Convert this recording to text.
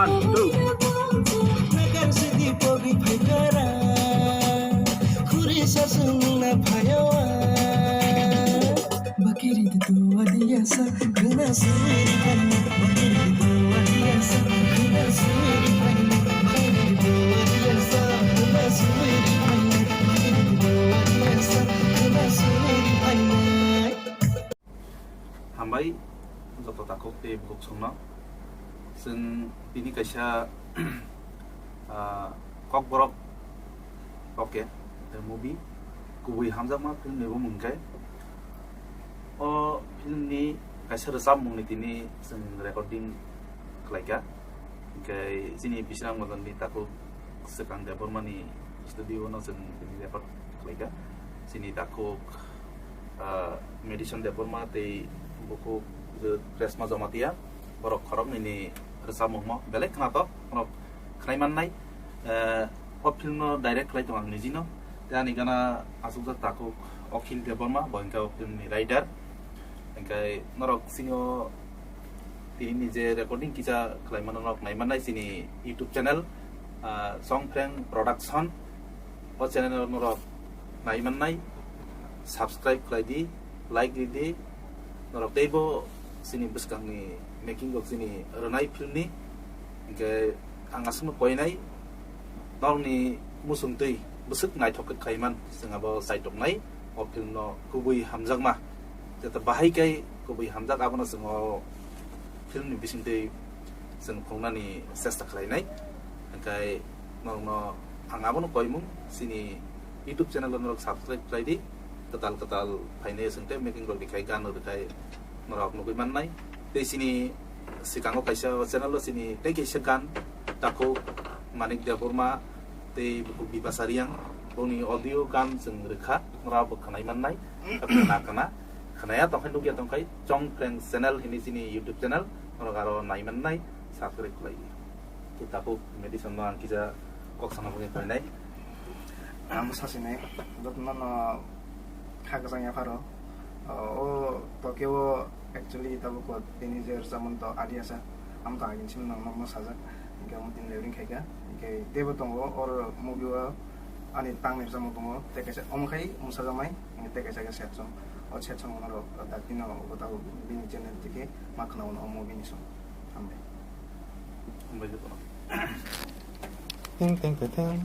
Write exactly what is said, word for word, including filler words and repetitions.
One, two. Nakar sidi pogi phaikara, khuri sasung na phayawa. Bakiri tu adiya sa, guna suri phaina. Bakiri tu adiya sa, guna suri phaina. Bakiri tu adiya sa, guna suri phaina. Bakiri tu adiya sa, guna suri phaina. Hambai joto takhuk tei bukhuk songno. Chwng tini kaisa, ah, kokborok, okay, the movie, kubui hamjakma film ni bumung khe. O film ni kaisa rwchapmung ni tini chwng recording khlaikha. Hinkhe chini Bisram Madan ni takhuk Swkang Debbarma ni studio no chwng tini record khlaikha. Chini takhuk, ah, Madison Debbarma tei bukhuk, eh, Resma Jamatia, borok khoroknwi ni rwchapmungno belai khnatok, norok khnai mannai. Eh, o film no direct khlai tongo ang nijino. Tei ani gana achukjak takhuk Akhil Debbarma, bo hinkhe o film ni writer. Hinkhe norok chini o tini ni je recording kisa khlai mano norok nai mannai chini YouTube channel, ah, Songphreng Production. O channel o norok nai mannai, subscribe khlai di, like ridi, norok teibo chini bwskang ni making rok chini rwnai film ni. Hinkhe ang aswkno koinai, norokni muchungtwi bwswk naithok khe khlaiman, chwng abo chaitok nai o film no kubui hamjakma. Joto bahai khe kubui hamjak, abono chwng o film ni bisingtwi chwng phunuknani chesta khlainai. Hinkhe norokno ang abono koimung, chini YouTube channel o norok subscribe khlai di, kwtal kwtal phainai chwng tei making rok rwkhai, gan rok rwkhai norok nugui mannai. Tei chini swkango kaisa channel o chini tei kaisa gan takhuk Manik Debbarma tei bukhuk Bibasa Reang, boni audio gan chwng rwkha, norok bo khwnai mannai, khna khna, khwnaya tongkhai nukya tongkhai, Chongphreng channel hini chini YouTube channel, norok aro nai mannai, subscribe khlai di. Tei takhuk Madison no ang kisa kok sana bagwi phainai. Ang bwsa sinai, jotono no kha kwchang yapharo. O, o Tokyo o actually tabuk o tini je rwchapmung to adiya sa. Ang to agin simi nang nokno sajak. Hinkhe omo tini leveling khaikha. Hinkhe teibo tongo, or movie o ani tangni rwchapmung tongo. Tei kaisa omo khai mwsajaknai, hinkhe tei kaisa khe sad song. O sad song norok dakti no tabuk bini channel theke ma khna o movie ni song. Hambai. Hambai jotono. Teng, teng, teng, teng.